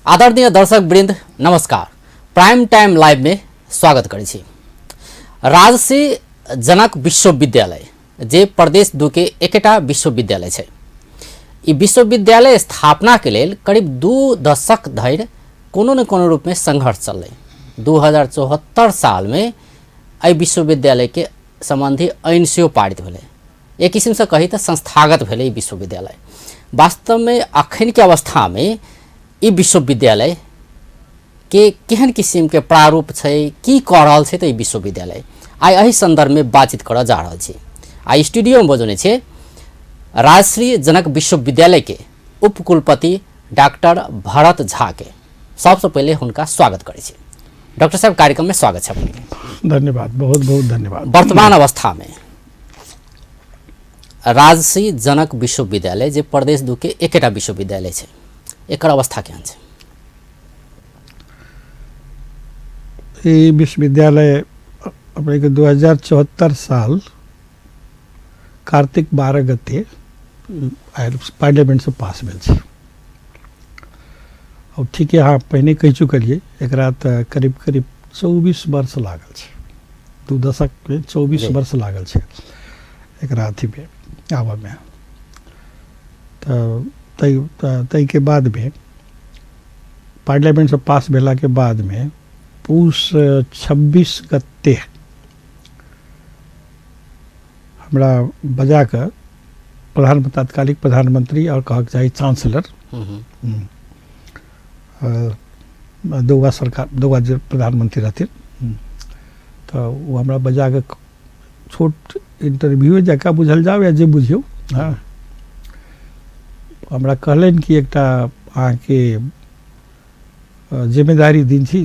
आदरणीय दर्शक वृंद नमस्कार। प्राइम टाइम लाइव में स्वागत करै छी। राजश्री जनक विश्वविद्यालय जे प्रदेश 2 के एकेटा विश्वविद्यालय छै, ई विश्वविद्यालय स्थापना के लेल करीब 2 दशक धरि कोनो न कोनो रूप में संघर्ष चललै। 2074 साल में एहि विश्वविद्यालय के सम्बन्धी ऐन सेहो पारित भेलै। एक किसिमसँ कही तऽ संस्थागत भेलै ई विश्वविद्यालय। वास्तवमे अखन के अवस्थामे ई विश्वविद्यालय के केहन किसिमके प्रारूप छै, की कऽ रहल छै तऽ ई विश्वविद्यालय, आइ एहि सन्दर्भमे बातचीत करऽ जा रहल छी। आ स्टूडियोमे बजौने छै राजश्री जनक विश्वविद्यालयके उपकुलपति डॉक्टर भरत झा के। सबसँ पहिले हुनका स्वागत करै छी। डॉक्टर साहब, कार्यक्रममे स्वागत छै अपनेके। धन्यवाद, बहुत बहुत धन्यवाद। वर्तमान अवस्थामे राजश्री जनक विश्वविद्यालय जे प्रदेश 2 के एकेटा विश्वविद्यालय छै, एकर अवस्था केहन छै? ई विश्वविद्यालय अपने के 2074 साल कार्तिक 12 गते आयल, पार्लियामेंट से पास भेल छै। और ठीक है, अहाँ पहिने कहि चुकलियै, एकरा तऽ करीब करीब 24 वर्ष लागल छै, 2 दशक में 24 वर्ष लागल छै एकरा अथीमे आबऽमे। तऽ ताहिके बादमे पार्लियामेंटसँ पास भेलाके बादमे पूस 26 गते हमरा बजा कऽ तात्कालिक प्रधानमंत्री और कहक चाही चांसलर देउबा सरकार, देउबा जे प्रधानमंत्री रहथिन, तऽ ओ हमरा बजा कऽ छोट इंटरव्यू जकाँ बुझल जाओ या जे बुझियौ, हाँ, हमरा कहलनि कि एकटा अहाँके जिम्मेदारी दिन्छु,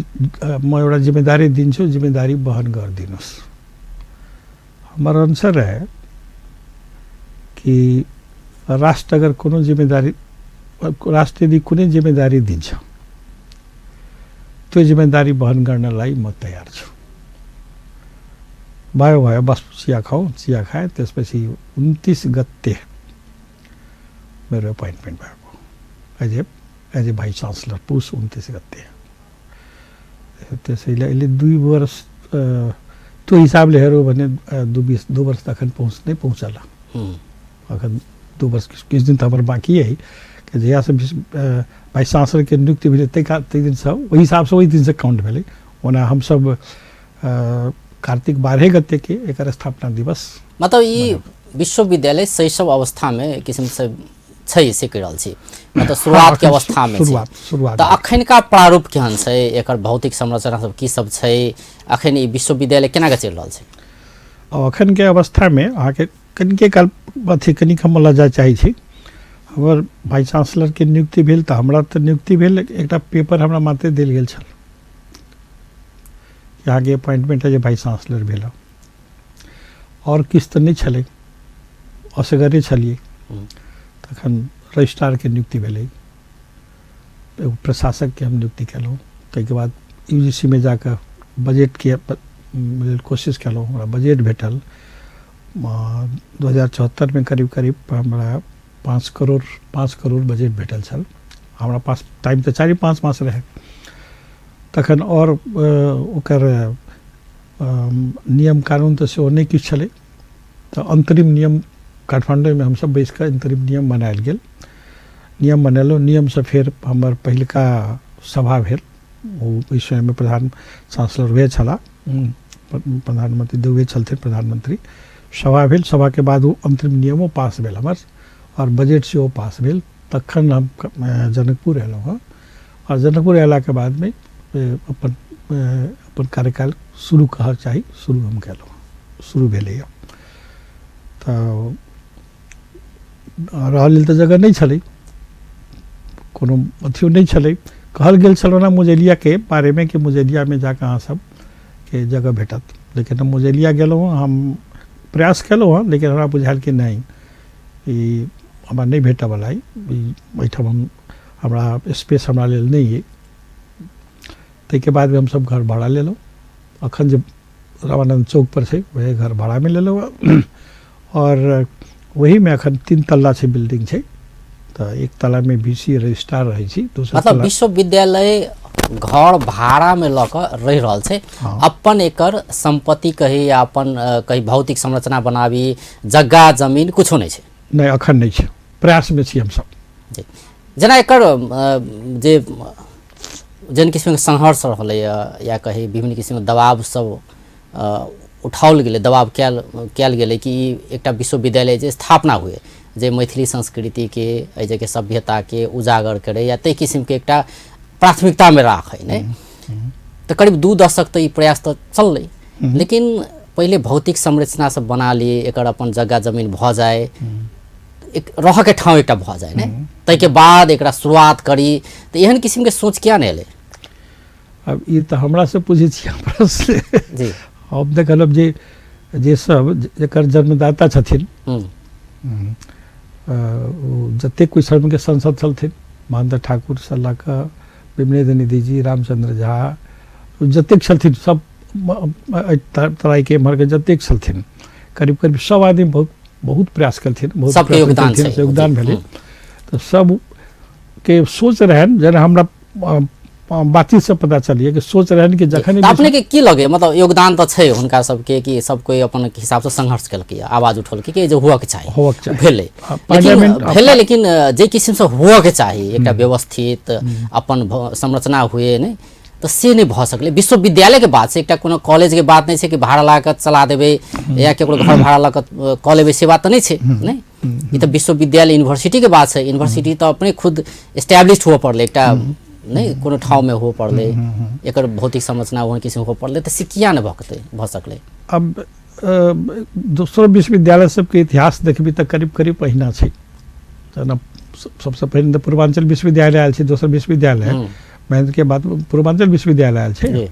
म एउटा जिम्मेदारी दिन्छु, जिम्मेदारी वहन गरिदिनुहोस्। हमर आंसर रहे कि राष्ट्र अगर कोनो जिम्मेदारी, राष्ट्र यदि कुनै जिम्मेदारी दिन्छ, त्यो जिम्मेदारी वहन गर्नलाई म तयार छु। भयो भयो, बस चिया खाऊ, चिया खाएँ। त्यसपछि 29 गते मेरो एपोइन्टमेन्ट भएको एज ए भाइस चान्सलर, पुस 29 गते। त्यसैले अहिले 2 वर्ष, त्यो हिसाबले हेऱ्यो भने 2 वर्ष त अखन पहुँच नै पहुँचल। अखन 2 वर्ष किछु दिन त हमर बाँकी है कि जहियासँ भाइस चान्सलरके नियुक्ति भेलै ताहि दिनसँ ओहि हिसाबसँ ओहि दिनसँ काउंट भेलै। ओना हमसब कार्तिक 12 गते के एकर स्थापना दिवस, मतलब ई विश्वविद्यालय शैशव अवस्थामे किसिमसँ छै से कहि रहल छी, मतलब शुरुआत के अवस्थामे शुरुआत। तऽ अखनका प्रारूप केहन छै, एकर भौतिक संरचना सब की सब छै, अखन ई विश्वविद्यालय केना के चलि रहल छै? अखन के अवस्थामे अहाँके कनिके काल अथी कनिक हम लऽ जाय चाहै छी। हमर भाइस चांसलरके नियुक्ति भेल तऽ हमरा तऽ नियुक्ति भेल, एकटा पेपर हमरा मात्र देल गेल छल कि अहाँके अपॉइंटमेंट है जे भाइस चांसलर भेल, आओर किछु तऽ नहि छलै, असगरे छलियै। तखन रजिस्ट्रारके नियुक्ति भेलै, एगो प्रशासकके हम नियुक्ति केलहुँ। ताहिके बाद UGC में जाकऽ बजटके लेल कोशिश केलहुँ, हमरा बजट भेटल। 2074 में करीब करीब हमरा 5 करोड़ बजट भेटल छल। हमरा पास टाइम तऽ 4-5 मास रहै। तखन आओर ओकर नियम कानून तऽ सेहो नहि किछु छलै, तऽ अन्तरिम नियम काठमाण्डूमे हमसब बैस कऽ अन्तरिम नियम बनायल गेल। नियम बनेलहुँ, नियमसँ फेर हमर पहिलका सभा भेल। ओ ओहि समयमे प्रधान चांसलर वएह छलाह, प्रधानमंत्री देउबे छलथिन प्रधानमंत्री। सभा भेल, सभाके बाद ओ अन्तरिम नियमो पास भेल हमर और बजट सेहो पास भेल। तखन हम जनकपुर अयलहुँ हँ और जनकपुर अयलाके बादमे अपन अपन कार्यकाल शुरू कहऽ चाही, शुरू हम केलहुँ, शुरू भेलैए। तऽ रहऽ लेल तऽ जगह नहि छलै, कोनो अथियो नहि छलै। कहल गेल छल ओना मुजैलियाके बारेमे कि मुजैलियामे जाकऽ अहाँ सबके जगह भेटत, लेकिन हम मुजैलिया गेलहुँ, हम प्रयास केलहुँ हँ, लेकिन हमरा बुझायल कि नहि, ई हमरा नहि भेटऽवला अइ, ई एहिठाम हमरा स्पेस हमरा लेल नहि अइ। ताहिके बादमे हमसब घर भाड़ा लेलहुँ। अखन जे रामानन्द चौकपर छै वएह घर भाड़ामे लेलहुँ और ओहीमे अखन 3 तल्ला छै बिल्डिंग छै, तऽ एक तलामे वी सी रजिस्ट्रार रहै छी, दोसर मतलब विश्वविद्यालय घर भाड़ामे लऽ कऽ रहि रहल छै। हँ। अपन एकर सम्पत्ति कही या अपन कही भौतिक संरचना बनाबी, जग्गा जमीन कुछो नहि छै। नहि, अखन नहि छै, प्रयासमे छी हमसब। जी, जेना एकर जे जेन किसिमके संघर्ष रहलैए या कही विभिन्न किसिमके दबाव सब उठाओल गेलै, दबाव कयल कयल गेलै कि ई एकटा विश्वविद्यालय जे स्थापना हुए जे मैथिली संस्कृतिके एहि जगह सभ्यताके उजागर करे या ताहि किसिमके एकटा प्राथमिकतामे राखै नहि, तऽ करीब 2 दशक तऽ ई प्रयास तऽ चललै, लेकिन पहिले भौतिक संरचना सब बना ली, एकर अपन जग्गा जमीन भऽ जाए, एक रहऽके ठाउँ एकटा भऽ जाए ने, ताहिके बाद एकरा शुरुआत करी, तऽ एहन किसिमके सोच किया नहि एलै? आब ई तऽ हमरासँ पूछै छी प्रश्न। जी। हम तऽ कहलब जे जे सब जकर जन्मदाता छथिन, ओ जतेक कोइ समयके सांसद छलथिन, महेन्द्र ठाकुरसँ लऽ कऽ विमलेन्द्र निधिजी, रामचंद्र झा, जतेक छलथिन सब तराईके एम्हरके जतेक छलथिन, करीब करीब सब आदमी बहुत बहुत प्रयास केलथिन, बहुत सबके प्रयत्न योगदान केलथिन, छै। योगदान भेलै। तऽ सबके सोच रहनि, जेना हमरा बातचीतसँ पता चलिए कि सोच रहनि कि जखन तऽ अपने के की लगे, मतलब योगदान तऽ छै हुनका सबके कि सब कोई अपन हिसाबसँ संघर्ष केलकै, आवाज उठौलकै कि जे हुअके चाही, होवक चाही। भेलै। हँ, लेकिन पार्लियामेंट भेलै, लेकिन जे किसिमसँ हुअके चाही एकटा व्यवस्थित अपन संरचना हुए नहि, तऽ से नहि भऽ सकलै। विश्वविद्यालयके बात छै, एकटा कोनो कॉलेजके बात नहि छै कि भाड़ा लगा कऽ चला देबै या केकरो घर भाड़ा लऽ कऽ कऽ लेबै, से बात तऽ नहि छै। नहि, ई तऽ विश्वविद्यालय यूनिवर्सिटीके बात छै। यूनिवर्सिटी तऽ अपने खुद एस्टैब्लिश हुअ पड़लै, एकटा नहि कोनो ठाउँमे हुअ पड़लै, एकर भौतिक संरचना ओहन किसिम हुअ पड़लै, तऽ से किया नहि भऽ सकलै? अब दोसरो विश्वविद्यालय सबके इतिहास देखबी तऽ करीब करीब अहिना छै। जेना सबसँ पहिने तऽ पूर्वांचल विश्वविद्यालय आयल छै, दोसर विश्वविद्यालय महेंद्र के बाद पूर्वांचल विश्वविद्यालय आयल छै,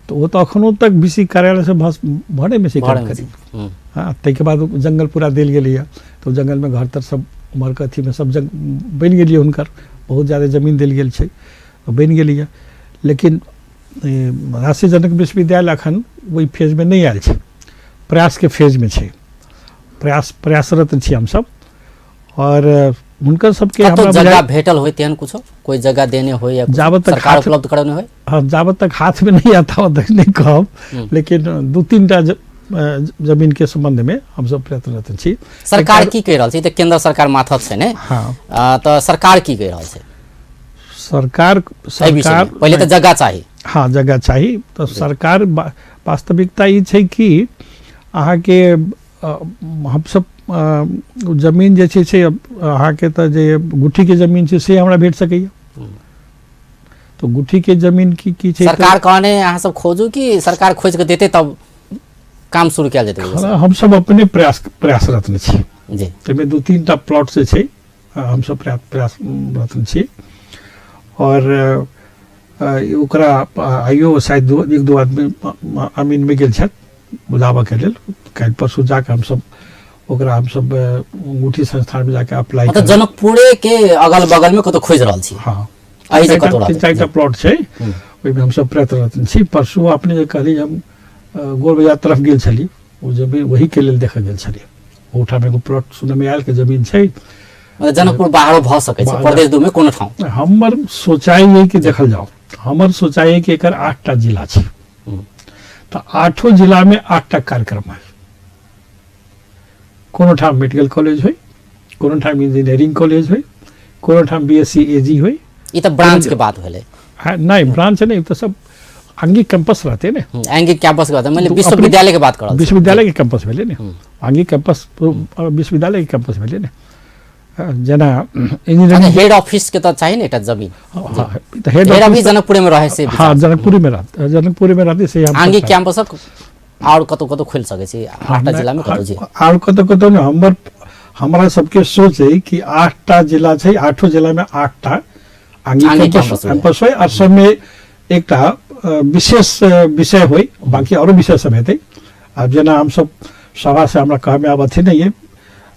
तऽ ओ तऽ अखनो तक बीसी कार्यालय से भरेमे छै भरेमे करीब। छै। हँ, ताहिके बाद जंगल पूरा देल गेलैए, तऽ जंगलमे घर तर सब उम्हरके अथीमे सब जंग बनि गेलियै, हुनकर बहुत ज्यादा जमीन देल गेल छै, बनि गेलैए। लेकिन राष्ट्रीय जनक विश्वविद्यालय अखन ओहि फेजमे नहि आयल छै, प्रयासके फेजमे छै, प्रयासरत छी हमसब। और हुनकर सबके कतौ हमरा जगह बुझाइ भेटल होय तेहन कुछो, कोई जगह देने होय या कुछो, जाबत तक सरकार हाथ उपलब्ध करौने होय? हाँ, जाबत तक हाथ में नहीं आता ताबत तक नहीं कहब, लेकिन 2-3 टा जमीन के संबंध में हमसब प्रयत्नरत छी। सरकार की कहि रहल छै? तऽ केंद्र सरकार माथत छै ने? हाँ। तऽ सरकार की कहि रहल छै एहि विषयमे? सरकार पहिले तऽ जगह चाही। हाँ, जगह चाही। तऽ सरकार वास्तविकता ई छै कि अहाँके हमसब जमीन जे छै से अहाँके तऽ जे गुठीके जमीन छै से हमरा भेट सकैए, तऽ गुठीके जमीन की की छै? सरकार कहने अहाँ सब खोजू कि सरकार खोजि कऽ देतै तब काम शुरू कयल जेतै? हमसब अपने प्रयासरत छी जी। ताहिमे 2-3 टा प्लॉट से छै, हमसब प्रयासरत छी। और ओकरा आइयो शायद 1-2 आदमी अमीनमे गेल छथि बुझाबऽके लेल, काल्हि परसू जाकऽ हमसब ओकरा हमसब अंगूठी संस्थानमे जाके अप्लाई मतलब जनकपुरे के अगल बगलमे कतौ खोजि रहल छी? हाँ, एहि जे कतौ रहतै। 3-4 टा प्लॉट छै, ओहिमे हमसब प्रयत्नरत छी। परसू अपने जे कहली हम गोल बाजार तरफ गेल छली, ओ जमीन वहीके लेल देखऽ गेल छली, ओहिठाम एगो प्लॉट सुनयमे आयल कि जमीन छै। मतलब जनकपुर बाहरो भऽ सकै छै, प्रदेश 2 मे कोनो ठाउँ। हमर सोचाइ अइ कि देखल जाओ, हमर सोचाइ अइ कि एकर 8टा जिला छै, तऽ 8 जिलामे 8टा कार्यक्रम है। कोनो ठाम मेडिकल कॉलेज होइ, कोनो ठाम इंजीनियरिंग कॉलेज होइ, कोनो ठाम BSc AG होइ। ई तऽ ब्रांच के बात भेलै। हाँ, नहीं ब्रांच नहीं, तऽ सब आंगिक कैंपस रहते ने। आंगिक कैंपस के बात, मतलब तो विश्वविद्यालय के बात करल छी। विश्वविद्यालय के कैंपस भेलै ने, आंगिक कैंपस विश्वविद्यालय के कैंपस भेलै ने। जेना इंजीनियरिंग हेड ऑफिस के तऽ चाही ने एकटा जमीन। हाँ, तऽ हेड हेड ऑफिस ऑफिस जनकपुरे में रहे से हाँ, विचार। जनकपुरे में रहते, जनकपुरे में रहते से हम आंगिक सोचते। कैंपसक और कतौ कतौ खोलि सकै छी, 8टा जिला में कतौ जी। और कतौ कतौ ने हमरा सबके सोच है कि 8टा जिला छै, 8 जिला में 8टा आंगिक आंगिक कैंपस कैंपस होय। कैंपस होय, और सब में एकटा विशेष विषय होय, बाकी औरो विषय सब हेतै। आब जेना हमसब सभा से हमरा कहमे आब अथी नहीं है,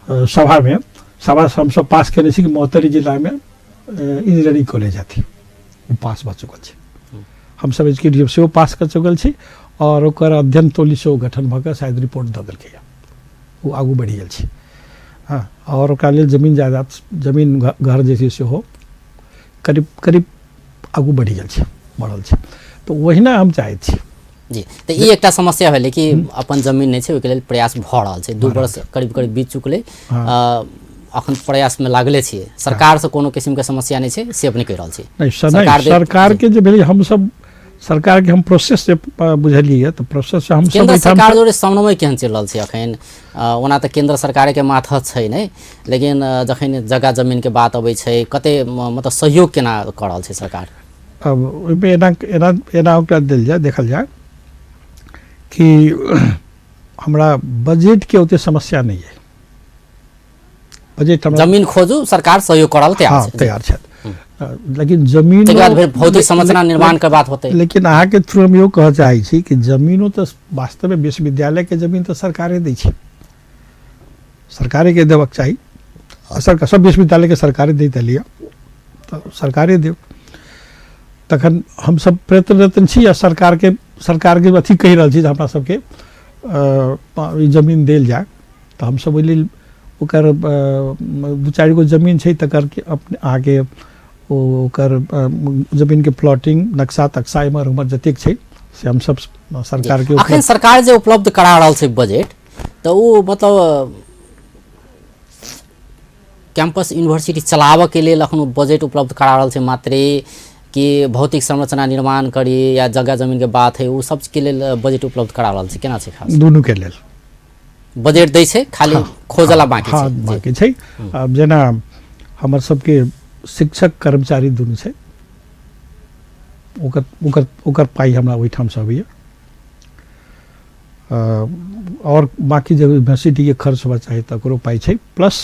सभा में सभा से हमसब पास केने छी कि महोत्तरी जिला में इंजीनियरिंग कॉलेज अथी ओ पास भऽ चुकल छै, हमसब एजुकेटिव सेहो पास कऽ चुकल छी, और ओकर अध्ययन टोली सेहो गठन भऽ कऽ शायद रिपोर्ट दऽ देलकैए, ओ आगू बढ़ि गेल छै। हँ, आओर ओकरा लेल जमीन जायदाद, जमीन घर जे छै सेहो करीब करीब आगू बढ़ि गेल छै, बढ़ल छै। तऽ ओहिना हम चाहैत छी। जी, तऽ ई एकटा समस्या भेलै कि अपन जमीन नहि छै, ओहिके लेल प्रयास भऽ रहल छै। 2 वर्ष करीब करीब बीत चुकलै, अखन प्रयासमे लागले छियै। सरकारसँ कोनो किसिमके समस्या नहि छै से अपने कहि रहल छी? नहि, सरकारके जे भेलै, हमसब सरकारके हम प्रोसेस जे बुझलियै तऽ प्रोसेस हम केंद्र सरकार जोड़े समन्वय केहन चलि रहल छै अखन? ओना तऽ केंद्र सरकारके माथत छै नहि, लेकिन जखन जगह जमीनके बात अबै छै, कते मतलब सहयोग केना कऽ रहल छै सरकार? अब ओहिमे एना एना एना ओकरा देल जाय, देखल जाय कि हमरा बजटके ओते समस्या नहि अइ। बजट हमरा जमीन खोजू, सरकार सहयोग कऽ रहल तैयार छै। तैयार छथि, लेकिन जमीन तकर बाद फेर भौतिक संरचना निर्माण के बात होतै। लेकिन अहाँके थ्रू हम इहो कहऽ चाहै छी कि जमीनो तऽ वास्तवमे विश्वविद्यालयके जमीन तऽ सरकारे दै छै, सरकारेके देबक चाही। आ सरकार सब विश्वविद्यालयके सरकारे दैत एलैए, तऽ सरकारे देब। तखन हमसब प्रयत्नरत छी आ सरकारके अथी कहि रहल छी जे हमरा सबके ई जमीन देल जाय। तऽ हमसब ओहि लेल ओकर 2-4 गो जमीन छै, तकर अपने अहाँके ओ ओकर जमीनके प्लॉटिंग, नक्शा तक्शा एम्हर उम्हर जतेक छै से हमसब सरकारके। अखन सरकार जे उपलब्ध करा रहल छै बजट, तऽ ओ मतलब कैंपस यूनिवर्सिटी चलाबऽके लेल अखन ओ बजट उपलब्ध करा रहल छै मात्रे, कि भौतिक संरचना निर्माण करी या जगह जमीनके बात है, ओ सबके लेल बजट उपलब्ध करा रहल छै? केना छै खास? दुनूके लेल बजट दै छै, खाली खोजला बाँकी छै। बाँकी छै। आब जेना हमर सबके शिक्षक कर्मचारी दुनू छै, ओकर ओकर ओकर पाइ हमरा ओहिठामसँ अबैए। आओर बाँकी जे यूनिवर्सिटीके खर्च होबऽ चाही तकरो पाइ छै, प्लस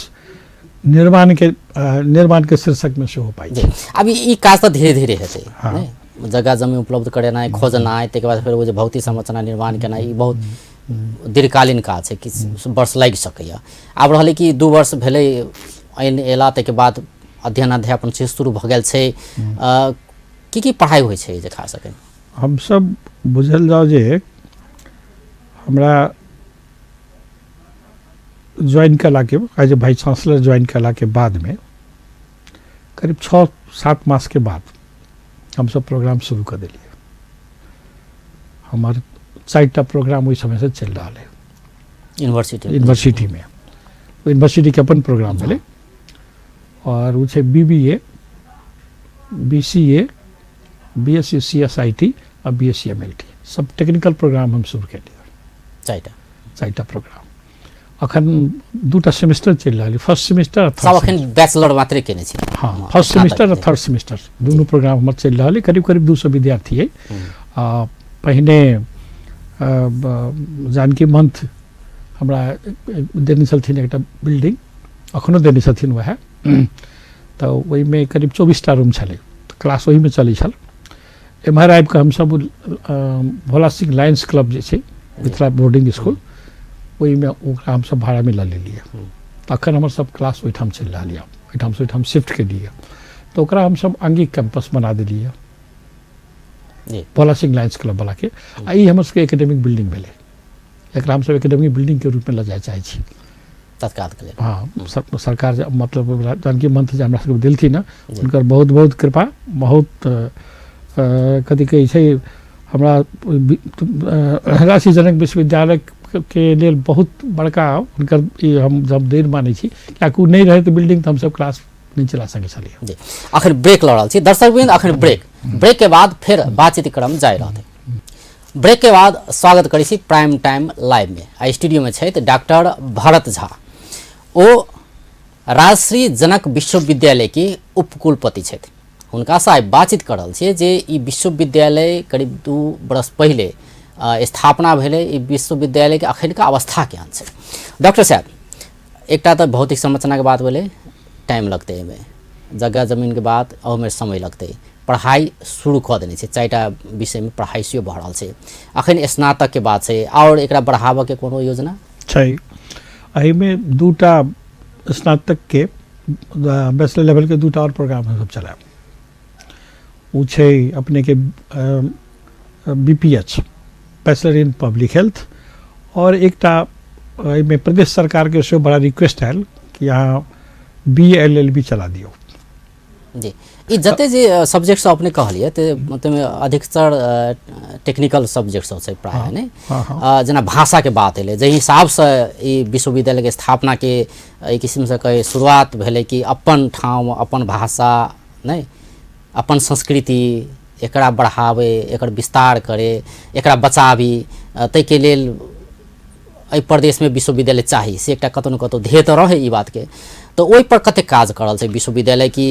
निर्माणके शीर्षकमे सेहो पाइ छै। आब ई काज तऽ धीरे धीरे हेतै। नहि, जगह जमीन उपलब्ध करेनाइ, खोजनाइ, ताहिके बाद फेर ओ जे भौतिक संरचना निर्माण केनाइ, ई बहुत दीर्घकालीन काज छै, किछु वर्ष लागि सकैए। आब रहलै कि 2 वर्ष भेलै ऐन एला, ताहिके बाद अध्ययन अध्यापन से शुरू भऽ गेल छै। की की पढ़ाइ होइ छै जे खास सकै? हमसब बुझल जाउ जे हमरा ज्वाइन कयलाके, as a vice chancellor join कयलाके बादमे करीब 6-7 मासके बाद हमसब प्रोग्राम शुरू कऽ देलियै। हमर 4टा प्रोग्राम ओहि समयसँ चलि रहल है यूनिवर्सिटीमे। यूनिवर्सिटीके अपन प्रोग्राम भेलै और ओ छै BBA, BCA, BSc CSIT आ BSc MLT, सब टेक्निकल प्रोग्राम हम शुरू केलियै। 4टा प्रोग्राम। अखन 2टा सेमेस्टर चलि रहल, फर्स्ट सेमेस्टर। सब अखन बैचलर मात्रे केने छी? हाँ, फर्स्ट सेमेस्टर आ थर्ड सेमेस्टर दुनू प्रोग्राम हमर चलि रहल है। करीब करीब 200 विद्यार्थी है। पहिने जानकी मंथ हमरा देने छलथिन एकटा बिल्डिंग, अखनो देने छथिन वएह, तऽ ओहिमे करीब 24टा रूम छलै, क्लास ओहिमे चलै छल। एम्हर आबिकऽ हमसब भोला सिंह लायंस क्लब जे छै मिथिला बोर्डिंग स्कूल, ओहिमे ओकरा हमसब भाड़ामे लऽ लेलियै। तऽ अखन हमर सब क्लास ओहिठाम चलि रहल यऽ, ओहिठामसँ ओहिठाम शिफ्ट केलियै, तऽ ओकरा हमसब आंगिक कैंपस बना देलियै भोला सिंह लायंस क्लब वालाके। आ ई हमर सबके एकेडमिक बिल्डिंग भेलै, एकरा हमसब एकेडमिक बिल्डिंगके रूपमे लऽ जाय चाहै छी तत्कालके लेल। हाँ, सरकार जे मतलब जानकी मंथ जे हमरा सबके देलथिन हँ, हुनकर बहुत बहुत कृपा, बहुत कथी कहै छै, हमरा राशि जनक विश्वविद्यालयके लेल बहुत बड़का हुनकर ई हम जब देन मानै छी, कियाकि ओ नहि रहै तऽ बिल्डिंग तऽ हमसब क्लास नहि चला सकै छलियै। जी, अखन ब्रेक लऽ रहल छी दर्शकवृंद। अखन ब्रेक के बाद फेर बातचीत क्रम जारी रहतै। ब्रेक के बाद स्वागत करै छी प्राइम टाइम लाइव में। आ स्टूडियो में छथि डॉक्टर भरत झा, ओ राजश्री जनक विश्वविद्यालय के उपकुलपति छथि। हुनकासँ आइ बातचीत कर रहल छियै जे ई विश्वविद्यालय करीब 2 वर्ष पहिले स्थापना भेलै, ई विश्वविद्यालयके अखनका अवस्था केहन छै। डॉक्टर साहब, एकटा तऽ भौतिक संरचनाके बात भेलै, टाइम लगतै एहिमे, जगह जमीनके बात, ओहिमे समय लगतै। पढ़ाइ शुरू कऽ देने छै, 4टा विषयमे पढ़ाइ सेहो भऽ रहल छै। अखन स्नातकके बात छै, आओर एकरा बढ़ाबऽके कोनो योजना छै? एहिमे 2टा स्नातकके बैचलर लेवलके 2टा आओर प्रोग्राम हमसब चलायब। ओ छै अपनेके BPH, bachelor in public health, और एकटा एहिमे प्रदेश सरकारके सेहो बड़ा रिक्वेस्ट आयल कि अहाँ बी एल एल बी चला दियौ। जी, ई जते जे सब्जेक्ट सब अपने कहलियै ते मतलब अधिकतर टेक्निकल सब्जेक्ट सब छै प्रायः। हँ, ने हँ, हँ। जेना भाषाके बात एलै, जाहि हिसाबसँ ई विश्वविद्यालयके स्थापनाके एहि किसिमसँ कहे शुरुआत भेलै कि अपन ठाम अपन भाषा नहि अपन संस्कृति एकरा बढ़ाबै, एकर विस्तार करे, एकरा बचाबी, ताहिके लेल एहि प्रदेशमे विश्वविद्यालय चाही, से एकटा कतहु ने कतहु ध्येय तऽ रहै ई बातके। तऽ ओहिपर कतेक काज करल छै विश्वविद्यालय कि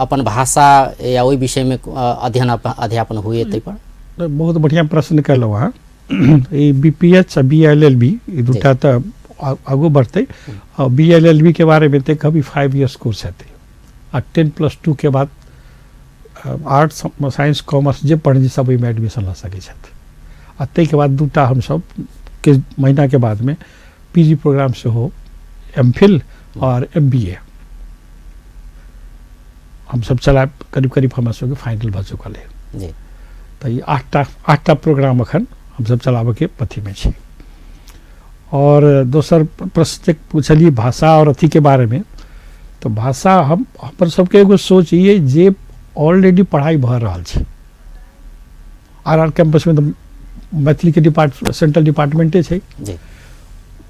अपन भाषा या ओहि विषयमे अध्ययन अध्यापन हुए ताहिपर? बहुत बढ़िआँ प्रश्न केलहुँ अहाँ। ई बी पी एच आ बी एल एल बी ई दूटा तऽ आगू बढ़तै। आ बी एल एल बी के बारेमे तऽ कभी 5 इयर्स कोर्स हेतै आ 10+2 के बाद आर्ट्स साइंस कॉमर्स जे पढ़ने सब ओहिमे एडमिशन लऽ सकै छथि। आ ताहिके बाद दूटा हमसब के महीनाके बादमे पी जी प्रोग्राम सेहो एम फिल आओर एम बी ए हमसब चलायब। करीब करीब हमरा सबके फाइनल भऽ चुकल है। जी। तऽ ई आठटा प्रोग्राम अखन हमसब चलाबऽके पथीमे छी। और दोसर प्रश्न जे पूछलियै भाषा और अथीके बारेमे, तऽ भाषा हम हमर सबके एगो सोच ई अइ जे ऑलरेडी पढ़ाइ भऽ रहल छै आर आर कैंपसमे, तऽ मैथिलीके सेंट्रल डिपार्टमेंटे छै। जी।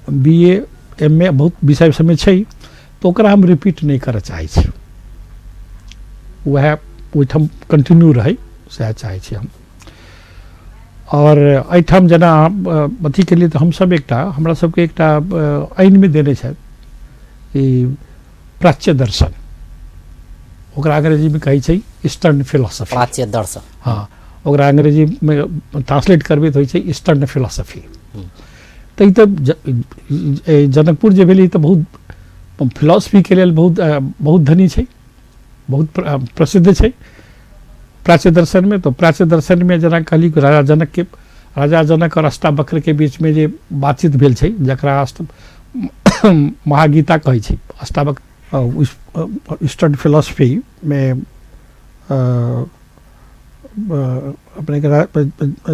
बी ए एम ए बहुत विषय सबमे छै, तऽ ओकरा हम रिपीट नहि करऽ चाहै छी, वएह ओहिठाम कंटिन्यू रहै सएह चाहै छी हम। और एहिठाम जेना अथी के लिए तऽ हमसब एकटा हमरा सबके एकटा ऐनमे देने छथि ई प्राच्य दर्शन, ओकरा अंग्रेजीमे कहै छै ईस्टर्न फिलोसफी। प्राच्य दर्शन, हँ, ओकरा अंग्रेजीमे ट्रांसलेट करबै तऽ होइ छै ईस्टर्न फिलोसफी। तऽ ई तऽ जनकपुर जे भेलै तऽ बहुत फिलोसफीके लेल बहुत बहुत धनी छै, बहुत प्रसिद्ध छै प्राच्य दर्शनमे। तऽ प्राच्य दर्शनमे जेना कहली राजा जनकके, राजा जनक और अष्टावक्रके बीचमे जे बातचीत भेल छै, जकरा महागीता कहै छै। अष्टावक्र ईस्टर्न फिलोसफीमे अपनेके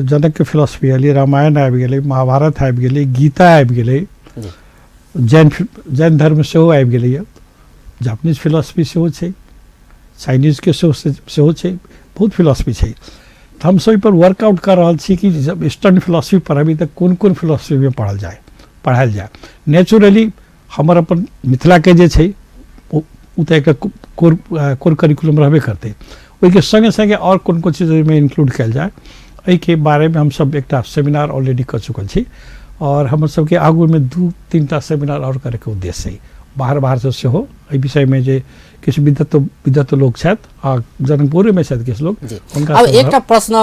जनकके फिलोसफी एलै, रामायण आबि गेलै, महाभारत आबि गेलै, गीता आबि गेलै, जैन जैन धर्म सेहो आबि गेलैए, जापानीज फिलोसफी सेहो छै, चाइनीजके सेहो सेहो छै, बहुत फिलोसफी छै। तऽ हमसब ओहिपर वर्कआउट कऽ रहल छी कि जब ईस्टर्न फिलोसफी पढ़ेबै तऽ कोन कोन फिलोसफीमे पढ़ल जाय पढ़ायल जाय। नेचुरली हमर अपन मिथिलाके जे छै ओ तऽ एकटा कोर कोर करिकुलम रहबे करतै, ओहिके सङ्गे सङ्गे आओर कोन कोन चीज ओहिमे इन्क्लूड कयल जाय, एहिके बारेमे हमसब एकटा सेमिनार ऑलरेडी कऽ चुकल छी। और हमर सबके आगूमे 2-3 टा सेमिनार आओर करैके उद्देश्य छै। बाहर बाहरसँ सेहो एहि विषयमे जे किछु विद्वत्व लोक छथि आ जनकपुरेमे छथि किछु लोक, हुनका अब एकटा प्रश्न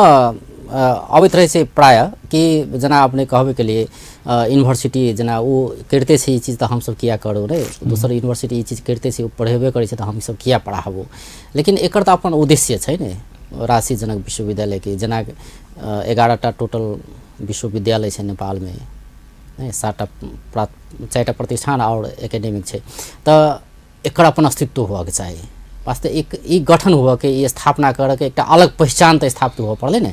अबैत रहै छै प्रायः कि जेना अपने कहबे के लिए यूनिवर्सिटी जेना ओ करिते छै ई चीज तऽ हमसब किया करू रे, दोसर यूनिवर्सिटी ई चीज करिते छै, ओ पढ़ेबे करै छै तऽ हमसब किया पढ़ाबू। लेकिन एकर तऽ अपन उद्देश्य छै ने राजसी जनक विश्वविद्यालयके, जेना 11टा टोटल विश्वविद्यालय छै नेपालमे, नहि 7टा 4टा प्रतिष्ठान आओर एकेडमिक छै, तऽ एकर अपन अस्तित्व होबऽके चाही। वास्तव एक ई गठन होबऽके, ई स्थापना करऽके एकटा अलग पहिचान तऽ स्थापित होबऽ पड़लै ने।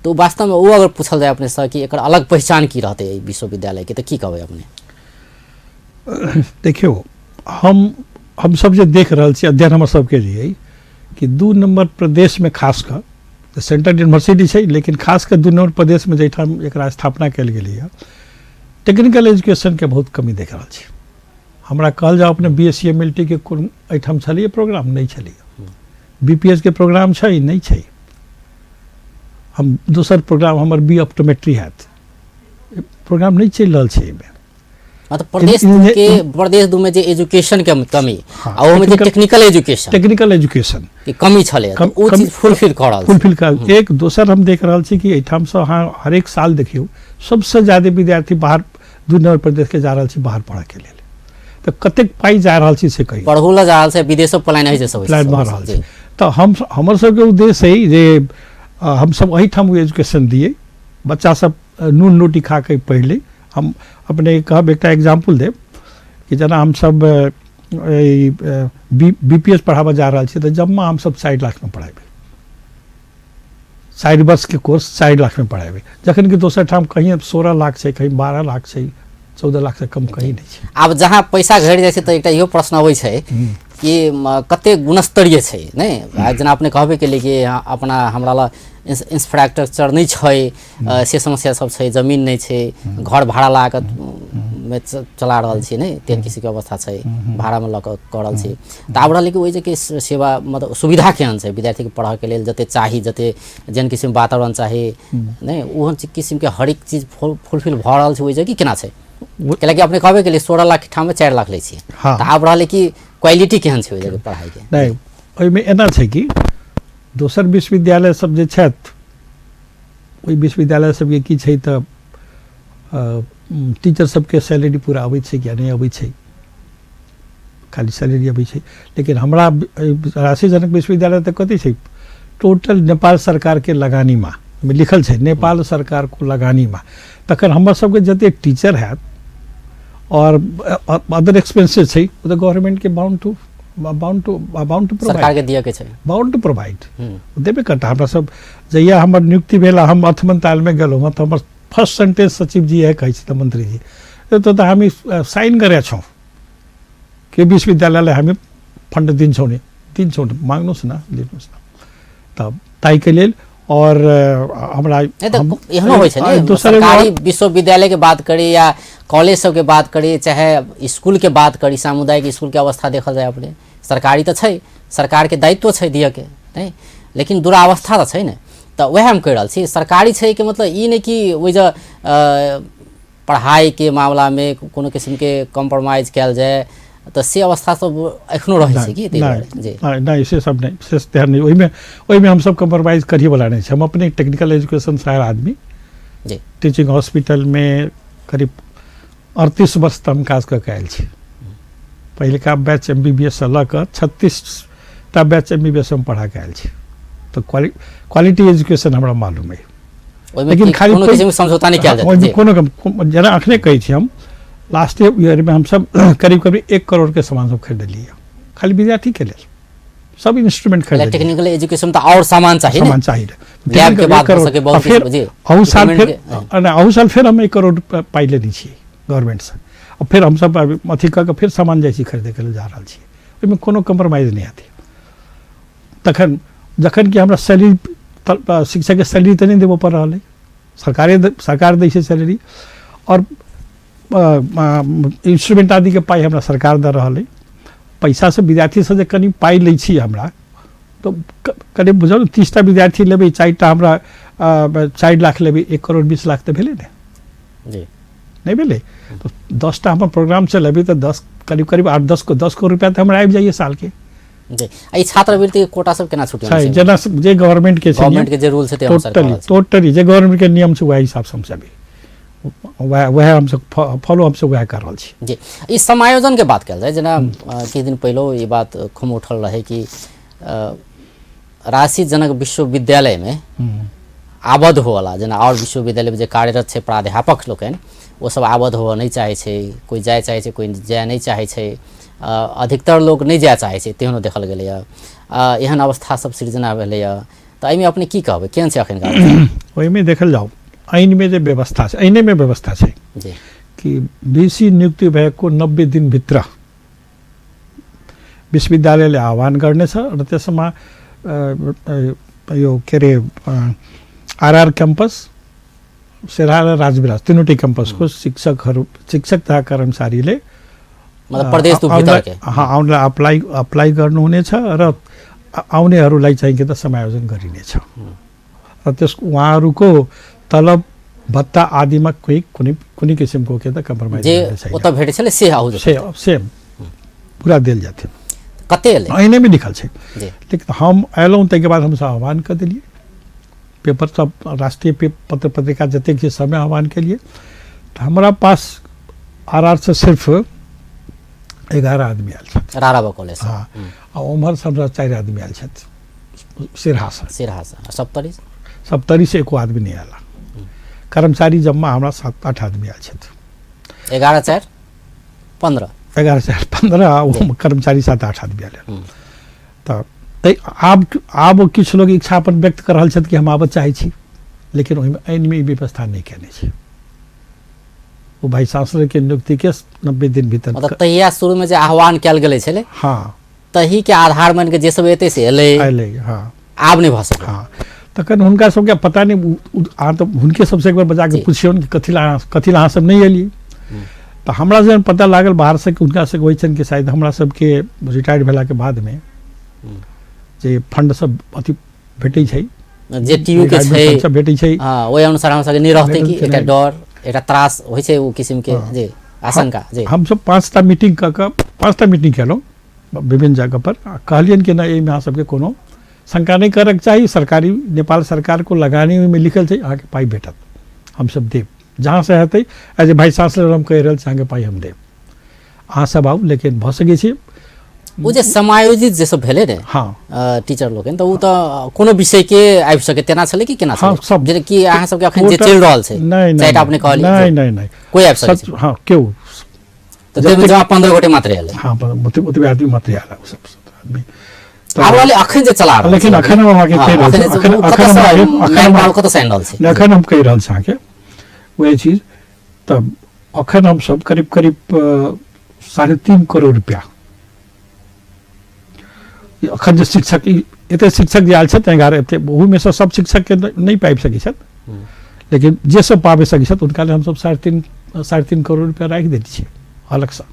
तऽ ओ वास्तवमे ओ अगर पूछल जाय अपनेसँ कि एकर अलग पहिचान की रहतै एहि विश्वविद्यालयके, तऽ की कहबै अपने? देखियौ, हमसब जे देख रहल छी अध्ययन हमर सबके जे कि 2 नम्बर प्रदेशमे खास कऽ सेंट्रल यूनिवर्सिटी छै, लेकिन खास कऽ 2 नम्बर प्रदेशमे जाहिठाम एकरा स्थापना कयल गेलैए टेक्निकल एजुकेशनके बहुत कमी देख रहल छी। हमरा कहल जाउ अपने B S C M L T के कोन एहिठाम छलैए प्रोग्राम? नहि छलैए। बी पी एस के प्रोग्राम छै? नहि छै। हम दोसर प्रोग्राम हमर बी ऑप्टोमेट्री हैत, प्रोग्राम नहि चलि रहल छै एहिमे। मतलब प्रदेश के प्रदेश 2 में जे एजुकेशन के कमी आ ओहिमे जे टेक्निकल एजुकेशन, टेक्निकल एजुकेशन के कमी छलै, ओ चीज फुलफिल कऽ रहल, फुलफिल कर। एक दोसर हम देख रहल छी कि एहिठामसँ अहाँ हरेक साल देखियौ सबसँ ज्यादा विद्यार्थी बाहर 2 नम्बर प्रदेश के जा रहल छै बाहर पढ़ऽके लेल, तऽ कतेक पाइ जा रहल छै से कहियौ, पढ़ू लए जा रहल छै, विदेशो पलायन होइ छै, सब पलायन भऽ रहल छै। तऽ हम हमर सबके उद्देश्य है जे हमसब एहिठाम एजुकेशन दियै, बच्चा सब नून रोटी खा के पढ़ि लै। हम अपने कहब एकटा एग्जाम्पल देब कि जेना हमसब बी पी एस पढ़ाबऽ जा रहल छी तऽ जम्मा हमसब 4 लाखमे पढ़ेबै, 4 वर्षके कोर्स 4 लाखमे पढ़ेबै, जखन कि दोसर ठाम कहीं 16 लाख छै, कहीं 12 लाख छै, 14 लाख से कम कहीं नहि छै। आब जहाँ पैसा घटि जाइ छै तऽ एकटा इहो प्रश्न अबै छै कि कते गुणस्तरीय छै नहि। जेना अपने कहबे केलियै कि अपना हमरा लग इंफ्रास्ट्रक्चर नहि छै, से समस्या सब छै, जमीन नहि छै, घर भाड़ा लगा कऽ मे चला रहल छी, नहि तेहन किसिमके अवस्था छै, भाड़ामे लऽ कऽ कऽ रहल छी। तऽ आब रहलै कि ओहि जे सेवा मतलब सुविधा केहन छै विद्यार्थीके पढ़ऽके लेल, जते चाही, जते जेहन किसिमके वातावरण चाही नहि, ओहन किसिमके हरेक चीज फुलफिल भऽ रहल छै ओहि जगह कि केना छै? कैलाकि अपने कहबे केलियै 16 लाख ठाममे 4 लाख लै छियै। हाँ। तऽ आब रहलै कि क्वालिटी केहन छै ओहि जगह पढ़ाइके? नहि, ओहिमे एना छै कि दोसर विश्वविद्यालय सब जे छथि ओहि विश्वविद्यालय सबके की छै तऽ टीचर सबके सैलरी पूरा अबै छै कि नहि अबै छै, खाली सैलरी अबै छै। लेकिन हमरा राष्ट्रीय जनक विश्वविद्यालय तऽ कथी छै, टोटल नेपाल सरकारके लगानीमा ओहिमे लिखल छै नेपाल सरकारको लगानीमा। तखन हमर सबके जते टीचर हैत और अदर एक्सपेंसेस छै ओ तऽ गवर्नमेंटके बाउंड टू प्रोवाइड, सरकारके दिअ के छै, बाउंड टू प्रोवाइड देबे करता। हमरा सब जहिया हमर नियुक्ति भेल हम अर्थ मंत्रालयमे गेलहुँ तऽ हमर फर्स्ट सेंटेंस सचिव जी इएह कहै छथि, मंत्री जी तो हामी साइन गरेका छौँ कि विश्वविद्यालयलाई हामी फंड दिन्छौँ नि, दिन्छौँ, माग्नुहोस् न, लिनुहोस् न। तऽ ताहिके लेल और हमरा एहनो होइ छै ने, सरकारी विश्वविद्यालय के बात करी या कॉलेज सबके बात करी, चाहे स्कूल के बात करी, सामुदायिक स्कूल के अवस्था देखल जाय अपने, सरकारी तऽ छै, सरकार के दायित्व छै दिअ के नहि, लेकिन दुरावस्था तऽ छै ने। तऽ वएह हम कहि रहल छी, सरकारी छै के मतलब ई नहि कि ओहि जे पढ़ाई के मामलामे कोनो किसिमके कॉम्प्रोमाइज कयल जाय, तऽ से अवस्था सब एखनो रहै छै कि? नहि नहि, से सब नहि, से तेहन नहि, ओहिमे हमसब कॉम्प्रोमाइज करैवला नहि छै। हम अपने टेक्निकल एजुकेशन से आयल आदमी, टीचिंग हॉस्पिटलमे करीब 38 वर्ष तऽ हम काज कऽ के आयल छी। पहिलका बैच MBBS सँ लऽ कऽ 36टा बैच MBBS हम पढ़ा के आयल छी, तऽ क्वालिटी एजुकेशन हमरा मालूम अइ। लेकिन खाली कोनो किसिमके समझौता नहि कयल जाइत, कोनो जेना अखने कहै छी हम लास्ट ईयरमे हमसब करीब करीब 1 करोड़ के सामान सब खरीदलियै खाली विद्यार्थीके लेल, सब इंस्ट्रूमेंट खरीदलियै। टेक्निकल एजुकेशन तऽ और सामान चाही, सामान चाही, लैब के बात हो सके बहुत। फिर अहू साल फेर हम 1 करोड़ पाइ लेने छियै गवर्नमेंटसँ, आ फेर हमसब अथी कऽ के फेर सामान जाइ छी खरीदैके लेल जा रहल छियै, ओहिमे कोनो कॉम्प्रोमाइज नहि हेतै। तखन जखन कि हमरा सैलरी शिक्षकके सैलरी तऽ नहि देबऽ पड़ि रहल अइ, सरकार दै छै सैलरी, और इंस्ट्रूमेंट आदिके पाइ हमरा सरकार दऽ रहल अइ। पैसासँ विद्यार्थीसँ जे कनि पाइ लै छी हमरा तऽ करीब बुझल 30टा विद्यार्थी लेबै, 4टा हमरा 4 लाख लेबै, 1 करोड़ 20 लाख तऽ भेलै ने जी, नहि भेलै? तऽ 10टा हमर प्रोग्राम चलेबै तऽ 10 करीब करीब 8-10 10 करोड़ रुपया तऽ हमरा आबि जाइए सालके जी। ई छात्रवृत्ति के कोटा सब केना छुटल छै? जेना जे गवर्नमेंट के छै, गवर्नमेंट के जे रूल छै टोटली टोटली जे गवर्नमेंट के नियम छै वएह हिसाब से हमसब वएह हमसब फॉलो हमसब वएह कर रहल छी जी। ई समायोजन के बात कयल जाय, जेना किछु दिन पहिलो ई बात खूब उठल रहे कि राष्ट्रीय जनक विश्वविद्यालय में आबद्ध होवला, जेना और विश्वविद्यालय में जे कार्यरत छै प्राध्यापक लोकनि ओ सब आबद्ध होवऽ नहि चाहै छै, कोइ जाय चाहै छै, कोइ जाय नहि चाहै छै, अधिकतर लोक नहि जाय चाहै छै, तेहनो देखल गेलैए, एहन अवस्था सब सृजना भेलैए। तऽ एहिमे अपने की कहबै, केहन छै एखन? ओहिमे देखल जाउ ऐनमे जे व्यवस्था छै, ऐनेमे व्यवस्था छै जी कि बीसी नियुक्ति भएको 90 दिनभित्र विश्वविद्यालयले आह्वान गर्नेछ र त्यसमा यो के अरे आरआर क्याम्पस, सेरा र राजविराज तिनवटै क्याम्पसको शिक्षकहरू, शिक्षक तथा कर्मचारीले मतलब प्रदेश भित्रके आउनलाई अप्लाई अप्लाई गर्नुहुनेछ र आउनेहरूलाई चाहिँ के त समायोजन गरिनेछ र त्यसको उहाँहरूको तलब भत्ता आदिमा कोही कुनै कुनै किसिमको के त कम्प्रोमाइज जे ओतऽ भेटै छलै से आउ सेम पूरा देल जाथे। कते एलै? ऐनेमे लिखल छै। लेकिन हम अयलहुँ ताहिके बाद हमसब आह्वान कऽ देलियै, पेपर सब राष्ट्रीय पत्र पत्रिका जतेक छै सबमे आह्वान केलियै। तऽ हमरा पास आरआर से सिर्फ 11 आदमी आयल छथि, राराबा कॉलेज। हाँ, आ उम्हरसँ हमरा 4 आदमी आयल छथि सिरहासँ, सिरहासँ सप्तरी, सप्तरीसँ एको आदमी नहि आयल। कर्मचारी जम्मा हमरा 7-8 आदमी आयल छथि, 11 4 15, 11 4 15, आ कर्मचारी 7-8 आदमी आयल। तऽ आब किछु लोग इच्छा अपन व्यक्त कर रहल छथि कि हम आबऽ चाहै छी, लेकिन ओहिमे ऐनमे ई व्यवस्था नहि केने छै। ओ वाइस चांसलरके नियुक्तिके 90 दिन भीतर। मतलब तहिया शुरूमे जे आह्वान कयल गेलै छलै, हँ, तही के आधार मानि के जे सब एतै से एलै, अयलै। हँ, आब नहि भऽ सकै। हँ, तखन हुनका सबके पता नहि, अहाँ तऽ हुनके सबसँ एक बेर बजा कऽ पुछियौन कि कथी लए अहाँ सब नहि एलियै। तऽ हमरा जहन पता लागल बाहरसँ कि हुनका सबके होइ छनि कि शायद हमरा सबके रिटायर्ड भेलाके बादमे जे फंड सब अथी भेटै छै, जे टीयू के छै सब भेटै छै, हँ, ओहि अनुसार हमरा सबके नहि रहतै कि एकटा डर, एकटा त्रास होइ छै, ओ किसिमके जे आशंका। जे हमसब 5टा मीटिंग कऽ कऽ 5टा मीटिंग केलहुँ विभिन्न जगह पर, कहलियनि कि नहि एहिमे अहाँ सबके कोनो शंका नहि करऽके चाही, सरकारी नेपाल सरकार को लगानी ओहिमे लिखल छै, अहाँके पाइ भेटत, हमसब देब जहाँसँ हेतै। एज ए वाइस चांसलर हम कहि रहल छी अहाँके पाइ हम देब, अहाँ सब आउ, लेकिन भऽ सकै छै ओ जे समायोजित जे सब भेलै ने, हँ, टीचर लोकनि, तऽ ओ तऽ कोनो विषयके आबि सकै तेना छलै कि केना? हँ, सब जे कि अहाँ सबके अखन जे चलि रहल छै, नहि, चारिटा अपने कहलियै, नहि नहि नहि, कोइ आबि सकै छै? हँ, केओ। तऽ जमा 15 गोटे मात्र आयल। हँ, ओतबे आदमी मात्र आयल, ओ सब आदमी आब वाले अखन जे चला रहल। लेकिन अखन हम अहाँके कहि रहल छी, कतऽसँ आनि रहल छी? अखन हम कहि रहल छी अहाँके वएह चीज। तऽ अखन हमसब करीब करीब 3.5 करोड़ रुपया अखन जे शिक्षक एते शिक्षक जे आयल छथि 11 एते, ओहूमे सँ सब शिक्षकके नहि पाबि सकै छथि, लेकिन जे सब पाबि सकै छथि हुनका लेल हमसब 3.5 करोड़ रुपया राखि देने छियै अलगसँ,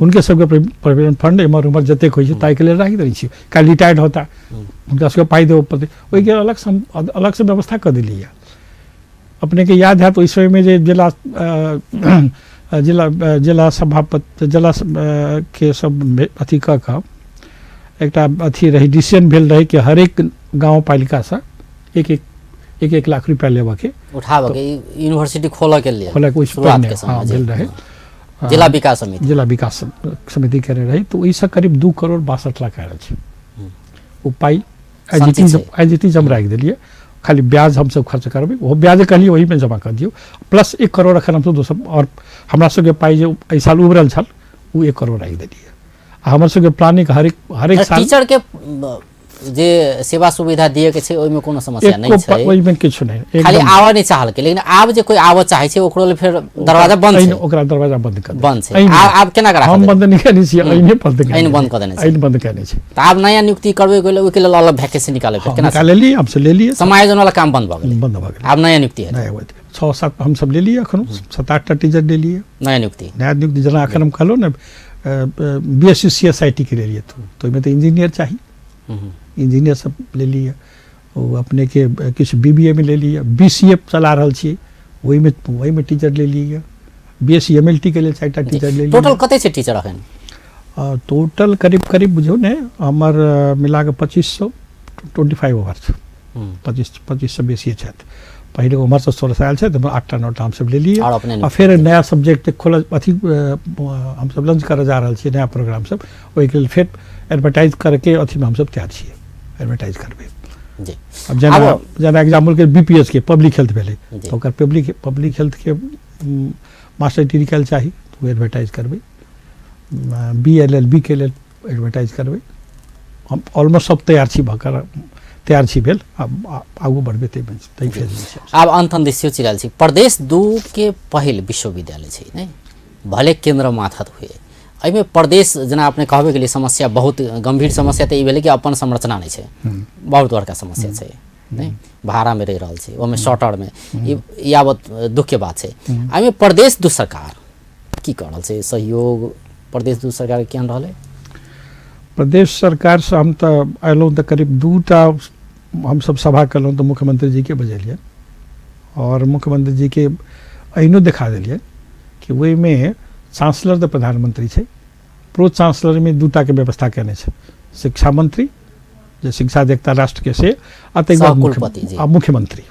हुनके सबके प्रोविडेंट फंड एम्हर उम्हर जतेक होइ छै ताहिके लेल राखि देने छियै। काल्हि रिटायर्ड होता हुनका सबके पाइ देबऽ पड़तै, ओहिके अलगसँ हम अलगसँ व्यवस्था कऽ देलियै। अपनेके याद हैत ओहि समयमे जे जिला जिला जिला सभापति जिला के सब अथी कऽ कऽ एकटा अथी रहै, डिसीजन भेल रहै कि हरेक गाँव पालिकासँ एक एक एक एक लाख रुपया लेबऽके, उठाबऽके, यूनिवर्सिटी खोलऽके लेल, खोलऽके ओहिसँ पहिने, हँ, भेल रहै जिला विकास समिति, जिला विकास समिति केने रहै। तऽ ओहिसँ करीब 2 करोड़ 62 लाख आयल छै ओ पाइ, एज it is हम राखि देलियै, खाली ब्याज हमसब खर्च करबै, ओहो ब्याज कहलियै ओहिमे जमा कऽ दियौ, प्लस 1 करोड़ एखन हमसब दोसर आओर हमरा सबके पाइ जे एहि साल उबरल छल ओ 1 करोड़ राखि देलियै। आ हमर सबके प्लानिंग हरेक साल टीचरके जे सेवा सुविधा दिए के छै ओहिमे कोनो समस्या नहि छै, ओहिमे किछु नहि, खाली आबऽ नहि चाहलकै। लेकिन आब जे कोइ आबऽ चाहै छै ओकरो लेल फेर दरवाजा बंद छै, ओकरा दरवाजा बंद कर बंद छै। आब केना करा हम बंद नहि केने छियै, एहिने बंद एहिने बंद कऽ देने छै, एहिने बंद केने छै। तऽ आब नया नियुक्ति करबै के लेल ओहिके लेल अलग वैकेंसी निकालै पड़तै, केना निकाललियै हम सब लेलियै, समायोजन वाला काम बंद भऽ गेलै, बंद भऽ गेलै। आब नया नियुक्ति हेतै, नया 6-7 हम सब लेलियै, एखन 7-8टा टीचर लेलियै नया नियुक्ति, नया नियुक्ति। जेना एखन हम कहलहुँ ने BSc CSIT के लेलियै, तऽ ओहिमे तऽ इंजीनियर चाही, इंजीनियर सब लेलियै, ओ अपनेके किछु BBA मे लेलियै, BCA चला रहल छियै ओहिमे, ओहिमे टीचर लेलियै, BSc MLT के लेल 4टा टीचर लेलियै। टोटल कते छै टीचर अखन? टोटल करीब करीब बुझियौ ने हमर मिलाकऽ 2525 ओवर छै, 2500 बेसिए छथि। पहिले उम्हरसँ 16 आयल छथि, 8टा 9टा हमसब लेलियै। आ फेर नया सब्जेक्ट खोलऽ अथी हमसब लॉन्च करऽ जा रहल छियै नया प्रोग्राम सब, ओहिके लेल फेर एडवर्टाइज करके अथीमे हमसब तैयार छियै, एडवर्टाइज करबै। आब जेना जेना एग्जाम्पलके BPS के पब्लिक हेल्थ भेलै तऽ ओकर पब्लिक हेल्थके मास्टर डिग्री कयल चाही तऽ ओ एडवर्टाइज करबै, BLLB के लेल एडवर्टाइज करबै। हम ऑलमोस्ट सब तैयार छी भऽ कऽ तैयार छी भेल, आब आगू बढ़बै ताहि फेजमे छी। आब अंत हम दिस सोचि रहल छी, प्रदेश 2 के पहिल विश्वविद्यालय छै नहि, भले केंद्र माथत हुए, एहिमे प्रदेश जेना अपने कहबे के लिए समस्या बहुत गंभीर समस्या तऽ ई भेलै कि अपन संरचना नहि छै, बहुत बड़का समस्या छै नहि, भाड़ामे रहि रहल छै, ओहिमे शॉर्टरमे, ई यावत दुःखके बात छै। एहिमे प्रदेश 2 सरकार की कऽ रहल छै, सहयोग प्रदेश 2 सरकार केहन रहलै? प्रदेश सरकारसँ हम तऽ अयलहुँ तऽ करीब 2टा हमसब सभा केलहुँ तऽ मुख्यमंत्री जीके बजेलियै और मुख्यमंत्री जीके एहनो देखा देलियै कि ओहिमे चांसलर तऽ प्रधानमंत्री छै, प्रो चांसलरमे 2टाके व्यवस्था केने छै, शिक्षा मंत्री जे शिक्षा देखता राष्ट्रके से, आ ताहिके बाद मुख्यमंत्री,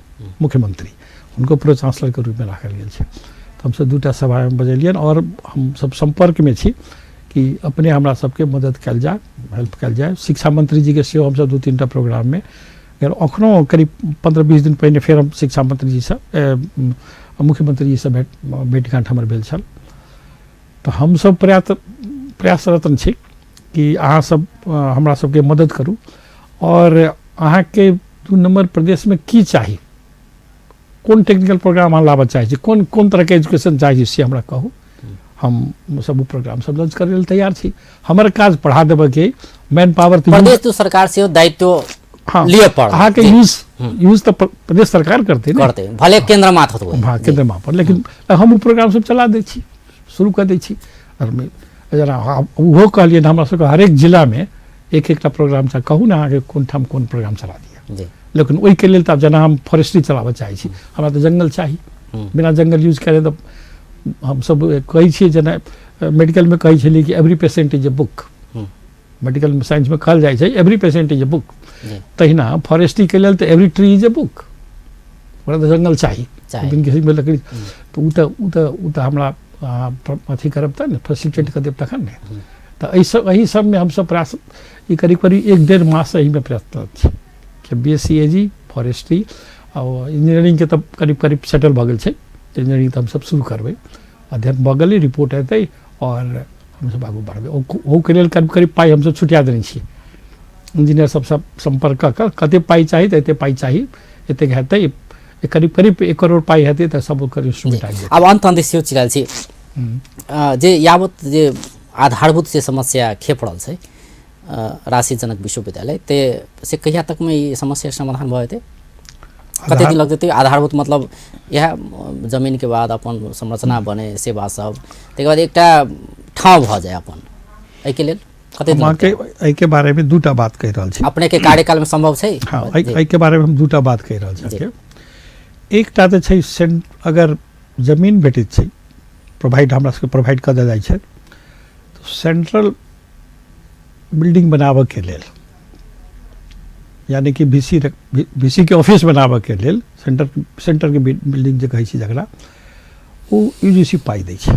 मुख्यमंत्री हुनको प्रो चांसलरके रूपमे राखल गेल छै। तऽ हमसब 2टा सभामे बजेलियनि और हमसब सम्पर्कमे छी कि अपने हमरा सबके मदद कयल जाय, हेल्प कयल जाय। शिक्षा मंत्री जीके सेहो हमसब 2-3टा प्रोग्राममे अखनो करीब 15-20 दिन पहिने फेर हम शिक्षा मंत्री जीसँ मुख्यमंत्री जीसँ भेटघाट हमर भेल छल। तऽ हमसब प्रयासरत छी कि अहाँ सब हमरा सबके मदद करू और अहाँके 2 नंबर प्रदेशमे की चाही, कोन टेक्निकल प्रोग्राम अहाँ लाबऽ चाहै छी, कोन कोन तरहके एजुकेशन चाहै छी से हमरा कहू, हम सब ओ प्रोग्राम सब लॉन्च करै लेल तैयार छी। हमर काज पढ़ा देबऽके, मैन पावर तऽ प्रदेश दू सरकार से दायित्व हाँ, लिअ पड़त। अहाँके यूज यूज तऽ प्रदेश सरकार करतै ने, करतै, भले केंद्र माथत हुए। हाँ, केंद्र मापर, लेकिन हम ओ प्रोग्राम सब चला दै छी, शुरू कऽ दै छी। आओर जेना ओहो कहलियै हमरा सबके हरेक जिलामे एक एकटा प्रोग्राम चाही, कहू ने अहाँके कोन ठाम कोन प्रोग्राम चला दिअ। लेकिन ओहिके लेल तऽ आब जेना हम फॉरेस्ट्री चलाबऽ चाहै छी, हमरा तऽ जंगल चाही, बिना जंगल यूज करे तऽ हमसब कहै छियै, जेना मेडिकलमे कहै छलियै कि every patient is a book, medical साइंसमे कहल जाइ छै every patient is a book, तहिना फॉरेस्ट्रीके लेल तऽ every tree is a book, ओकरा तऽ जंगल चाही, विभिन्न किसिमके लकड़ी, तऽ ओ तऽ हमरा अथी करब तऽ ने, फैसिलिटेट कऽ देब तखन ने। तऽ एहि सबमे हमसब प्रयास ई करीब करीब 1-1.5 माससँ एहिमे प्रयत्नरत छी कि B S C A G forestry आओर इंजीनियरिंगके तऽ करीब करीब सेटल भऽ गेल छै, इंजीनियरिंग तऽ हमसब शुरू करबै, अध्ययन भऽ गेलै, रिपोर्ट एतै आओर हमसब आगू बढ़बै। ओहूके लेल करीब करीब पाइ हमसब छुटिया देने छियै, इंजीनियर सबसँ सम्पर्क कऽ कऽ कतेक पाइ चाही तऽ एतेक पाइ चाही, एतेक हेतै, करीब करीब 1 करोड़ पाइ हेतै तऽ सब ओकर इंस्ट्रूमेंट आबि जेतै। आब अन्त अन्त सेहो चिड़ायल छी जे यावत जे आधारभूत से समस्या खेप रहल छै राशि जनक विश्वविद्यालय, ते से कहिया तकमे ई समस्या समाधान भऽ जेतै, कते दिन लगतै? आधारभूत मतलब इएह जमीनके बाद अपन संरचना बने, सेवा सब, ताहिके बाद एकटा ठाँव भऽ जाय अपन, एहिके लेल कते दिन अहाँके एहिके बारेमे दूटा बात कहि रहल छी। अपनेके कार्यकालमे सम्भव छै? हाँ, एहिके बारेमे हम दूटा बात कहि रहल छी। एकटा तऽ छै अगर जमीन भेटैत छै, प्रोवाइड हमरा सबके प्रोवाइड कऽ देल जाइ छै, तऽ सेंट्रल बिल्डिंग बनाबऽके लेल, यानी कि वीसी के ऑफिस बनाबऽके लेल सेंटरके बिल्डिंग जे कहै छी जकरा, ओ यूजीसी पाइ दै छै,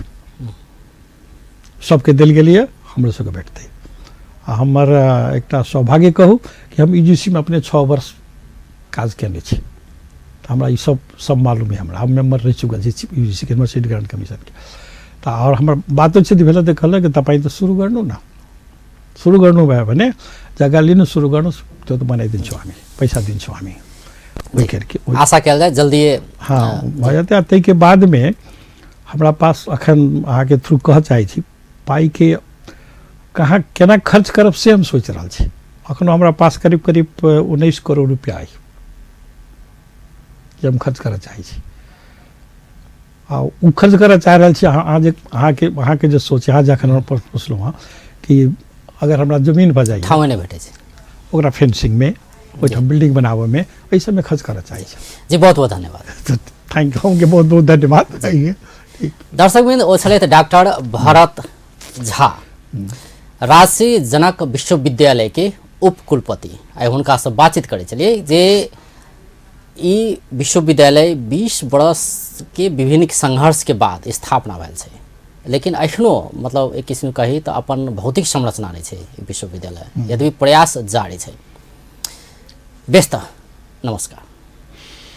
सबके देल गेलैए, हमरो सबके भेटतै। आ हमर एकटा सौभाग्य कहू कि हम यूजीसीमे अपने 6 वर्ष काज केने छी, तऽ हमरा ई सब मालूम यऽ, हमरा हम मेम्बर रहि चुकल छी यूजीसी के, यूनिवर्सिटी ग्रांट कमीशनके। तऽ आओर हमर बातो छै भेल तऽ कहलक तपाईँ तऽ सुरु गर्नु न, सुरु गर्नुभयो भने जग्गा लिनु, सुरु गर्नु, त्यो त बनाइदिन्छौँ हामी, पैसा दिन्छौँ हामी। आशा कयल जाय जल्दी। हाँ, भऽ जेतै। आ ताहिके बादमे हमरा पास अखन अहाँके थ्रू कहऽ चाहै छी, पाइके कहाँ केना खर्च करब से हम सोचि रहल छी। अखनो हमरा पास करीब करीब 19 करोड़ रुपया अइ जे हम खर्च करऽ चाहै छी, आ ओ खर्च करऽ चाहि रहल छी। अहाँ जे अहाँके जे सोच, अहाँ जखन हमरा पुछलहुँ हँ कि अगर हमरा जमीन भऽ जाइए, ठाँवे नहि भेटै छै, ओकरा फेंसिंगमे, ओहिठाम बिल्डिंग बनाबऽमे, एहि सबमे खर्च करऽ चाहै छी। जी, बहुत बहुत धन्यवाद। Thank you, अहूँके बहुत बहुत धन्यवाद। दर्शकवृन्द, ओ छलथि डॉक्टर भरत झा, राजश्री जनक विश्वविद्यालय के उपकुलपति। आइ हुनकासँ बातचीत करै छलियै जे ई विश्वविद्यालय 20 वर्ष के विभिन्न संघर्ष के बाद स्थापना भेल छै, लेकिन एखनो मतलब एक किस्म कही तऽ अपन भौतिक संरचना नहि छै ई विश्वविद्यालय, यद्यपि प्रयास जारी छै। व्यस्त, नमस्कार।